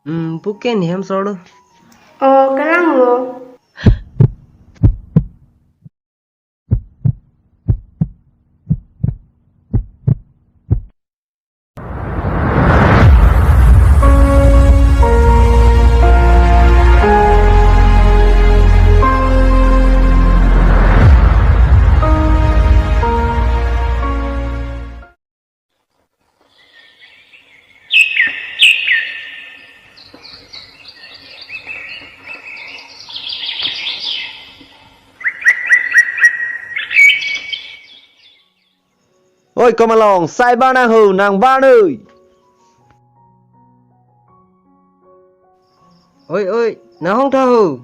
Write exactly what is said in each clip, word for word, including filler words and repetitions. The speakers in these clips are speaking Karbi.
Hmm, puke ni hem solo. Oh, kalang lo. Oi, komalong, sai bar nang ho, nang bar noi. Oi, oi, nang hong tha ho.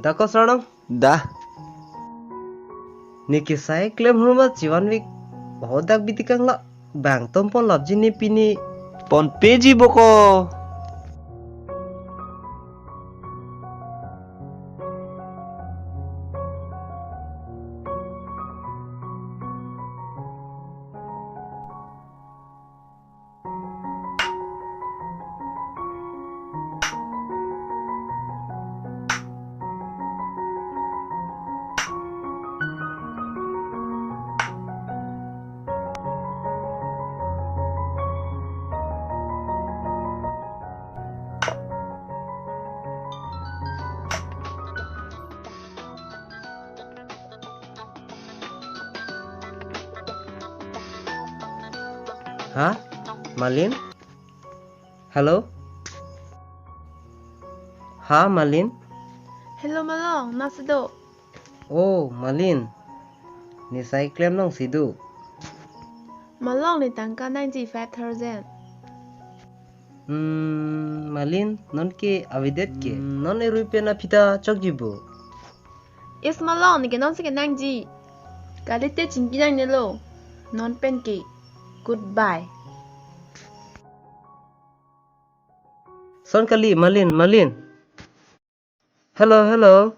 Da ko sarnam? Da. Ne kesai klem hurma chivan vik. Hodak biti kangla. Bang tom pon lapji ne pini. Pon peji boko. Ha? Malin? Hello? Ha, Malin? Hello, Malong, nang si do? Oh, Malin. Ne sai klem alongsi do. Malong, ne tangka nangji five thousand. Hmm, Malin, non ke avedet ke? Hmm, non erui pen aphi ta chokji bo. Yes, Malong, ne ke non si ke nangji. Kalite chingki nangnelo. Non pen ke. Goodbye. Son kali, Malin, Malin. Hello, hello.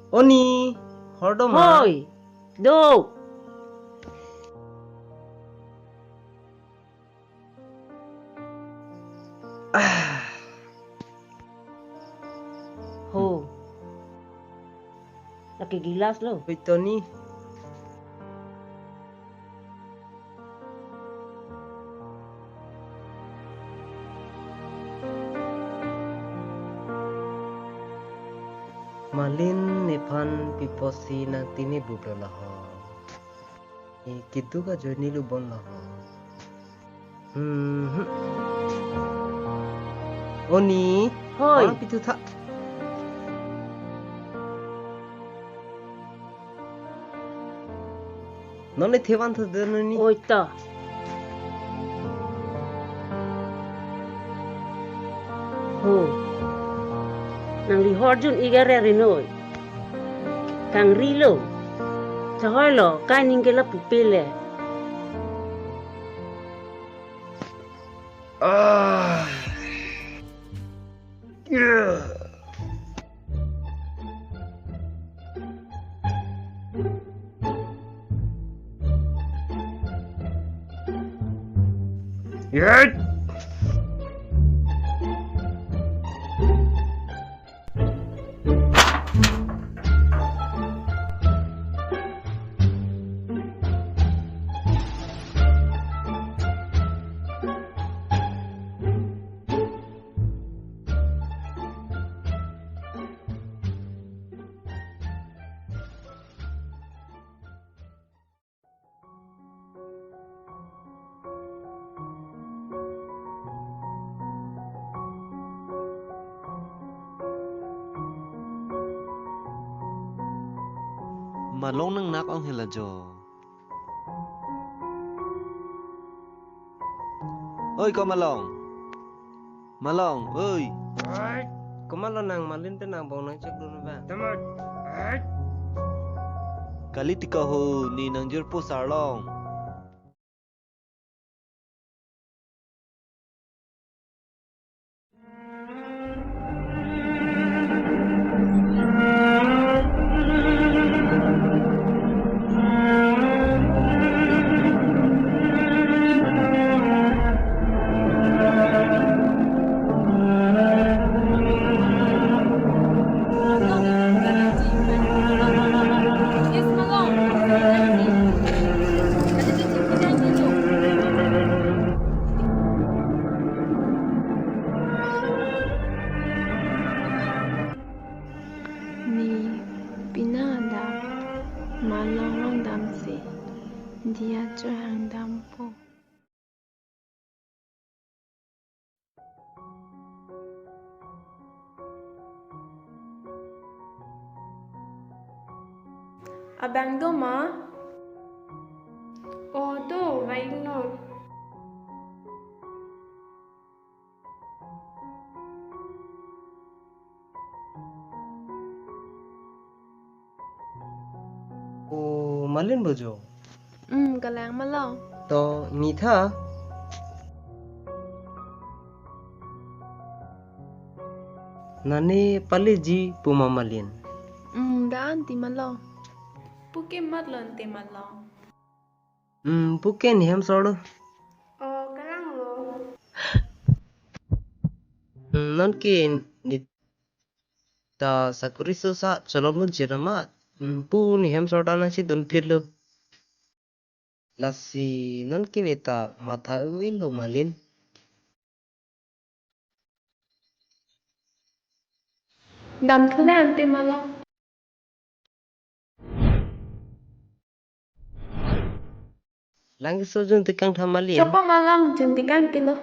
Oni, hor do ma? Hoi, do. Ah. Ho. Lake gilas lo. Oi, Tony. Malin nephan pi apotsi nangtini bublo laho. Eh, keduk ajoine lubon laho. Hmm. Oni. Hoi. Orang pitu tha. Non le thevan thu de noni. Oi ta. Ho. Nangli hor jun igare rinoi. Kangri lo. Chahoi lo, kai ning ke lapu pele. Ah. Malong nangnak ong hela jo. Oi, komalong. Malong, oi. Komalong nang Malin pen nang bong nangchekdun ba. Kali ti kaho, ne nangjirpo sarlong. Ne pine adap malong longdamsi diya chohangdampo. Abang do ma? O do, vangnon. O Malin bojo. Hmm, kalang malong. To nitha. Nane paleji pu ma Malin? Hmm, da-an ti malong. Puke mat lon te malong. Hmm, puke ne hem sor lo. O, kalanglo. Hmm, nonke ne ta sakuri sosa cholom lo jera ma. Hmm, pu ne hem sor ta nangchedun phit lo. Lasi nonke ne ta matha ui lo Malin. Dam thule ante malong. Lang keso jun tekang tha Malin. Chopo malong, jun tekang kilo.